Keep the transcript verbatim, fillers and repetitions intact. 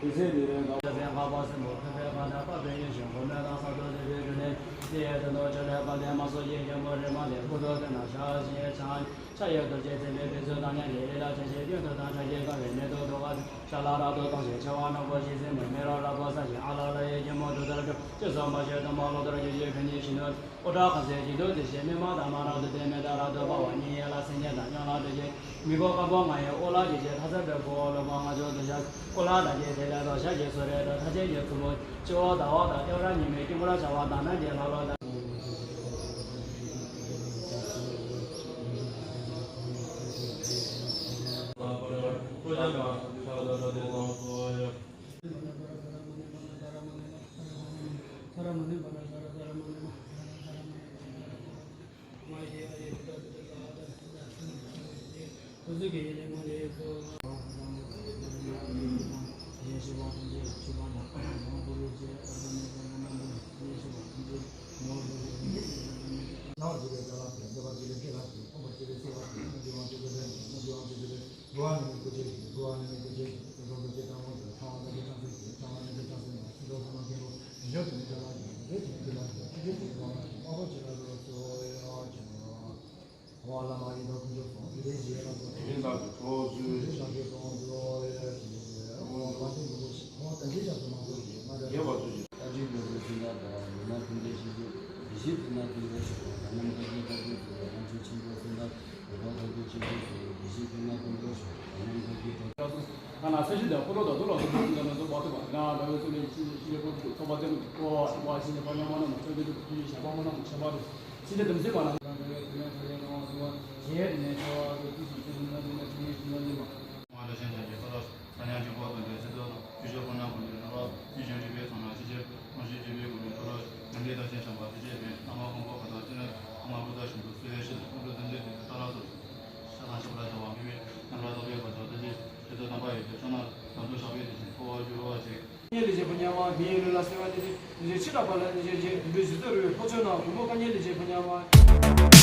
དེ་ཚེ་འདི་རུ་དགའ་བ། ཚེ་འཕགས་པ་སྲིན་པོ་ཕུང་པོའི་ཁ་དང་། འཕགས་པའི་ཡུལ་གཞན་འཁོར་མོས་དང་། ས་རྡོ་རྩེ་བའི་རྒྱུ་ནི། དེ་ཡི་དོན་དུ་ཕྱག་ལེན་པ་དེ། མ་སོགས་ཀྱི་རྒྱལ་མོ་རིག་མ་དེ། ཕུག་ཏུ་བསྟན་ན་ཕྱག་བཞི་ཕྱག་ཕྱག་ཡུལ་དུ་བྱེད། ཚིམ་པའི་ཕན་ཚུན་དང་མཉམ་པའི། ལས་ལ་བྱང་ཞིང་རྒྱུན་དུ་དང་། ཕྲ་ཞིང་དཀའ་བའི་ནད་དུ་གདུང་བ་དེ། ཞལ་ལག་རབ་ཏུ་གཏོང་ཞིང་། མཆེ་བ་རྣོན་པོ་ཞིང་ཟིན་པ། མེ་རོ་རབ་ཏུ་བསངས་ཤིང་། ཨ་ལ་ལ་ཡི་སྐྱིལ་མོ་ཀྲུང་ལྟར་གྱུར། ཅི་གསུང་མ་ཤེས་དུ་མ་ལོག་ལྟར་གྱུར་ཅིག། ཁོ་ནི་ཕྱི་སྣོད་ཨུ་ཏྲ་ག་སའི་ཞིང་དུ་བསྡུས་ཤིང་། སྨིན་མ་དང་མ་རབ་ཏུ་སྟེ། མེ་ཏོག་རབ་ཏུ་འབར་བ། སྙིང་ཡང་ལ་སེང་གེ་དང་། གཡོན་ལ་བདེ་ཆེན་མི་ཁོ་དཀར་པོ་ལྔ་ཡི། དབུ་ལ་རྒྱལ་ཆེན་ཐ་ཚལ་འབེབས་ཁོ་བོ། ལུས་པ་ལྔ་མཆོག་ཏུ་ཞགས། སྐུ་ལ་ནམ་མཁའི་ཐིག་ལེ་དང་། ཞལ་གྱི་སོ་རེ་དང་། མཐའ་ཅན་གྱི་ཚོམ་བུ། སྤྱི་བོར་ཟླ་བ་དང་། ལྟེ་བར་ཉི་མའི་དཀྱིལ་འཁོར་འཆང་བ་དང་། ནམ་མཁའི་ལྷ་ལུང་དང་། ང་ལ་ས་གཞི་དང་འཁོར་ལོ་དང་རྡོ་ལ་སོགས་པ་ཀུན་དང་ནང་དུ་འབག་ཐུབ་པ། དེ་ཡང་འདྲ་བའི་ཚུལ་ལས་ཤིང་རྗེ་ཕོ་ཚོགས་པ་རྩེ་མོ་ཀོ་བ་ཤིང་རྗེ་ཕོ་ཉམས་མ་ནོར་མ་ཆོས་འདི་ཚོ་ཀུན་གྱི་ཞགས་པ་མ་ནོར་མ་ཆོས་པ་རེད། ཕྱི་ལྟར་དམ་ཚིག་པ་ན། ང་ལ་ཞེན་ཅིང་འཁོར་དང་འདོད་ཚེ་ཚོགས་ལ་ཕྱག་སྙིང་ཇི་ལྟར་འདུལ། ང་ལ་ཞེན་ཅིང་འཁོར་དང་འདོད་ཚེ་ཚོགས་དང་། ཆོས་སྤྱོད་འཁོར་སྣང་ཀུན་ཏུ་ནོར་བ། ཡིད་བཞིན་རིག་པའི་ཚོགས་རྣམས་ཅི་བྱེད་དཔང་ཞིང་སྤྱད་པའི་སྒོ་ནས་མཐོ་རིས་ལམ་འདི་དང་ཞེས་བྱ་བ་དེ་བྱས་པས། ཨ་མ་ཀོང་པོ་ཁ་དོག་ཅན། ཨ་མ་བུ་དང་ཤིན་ཏུ་བསྲེ་བའི་ཕྱིར། ཨུ་རུ་ཙན་དན་དེ་ཏཱ་ལ་སོགས་ཤ་དང་ཤ་བར་བྱ་བ་མེད་པས། ནམ་ར་རྟོག་པའི་བར་དུ་ལྟ་ཅི། དེ་ཚོ་དམ་པ་ཡོད་དེ་ཕྱོགས་ན་དམ་ཚོགས་བཞག་པའི་དེ་བཞིན་འཚོ་བར་འགྱུར་བ་བྱེད། ཀྱེ་ལས་བྱེད་པོ་ཉལ་བ་མི་ཡི་ལུས་ལ་གསོལ་བ་འདེབས་ཏེ། ལས་བྱེད་ཕྱི་དྲག་པ་ལ་ལས་བྱེད་བྱེད་བུའི་གཟུགས་ཚོར་བའི་ལྷོ་ཕྱོགས་ན་གུང་པོ་ཀ་ཉེ་ལས་བྱེད་པོ་ཉལ་བ།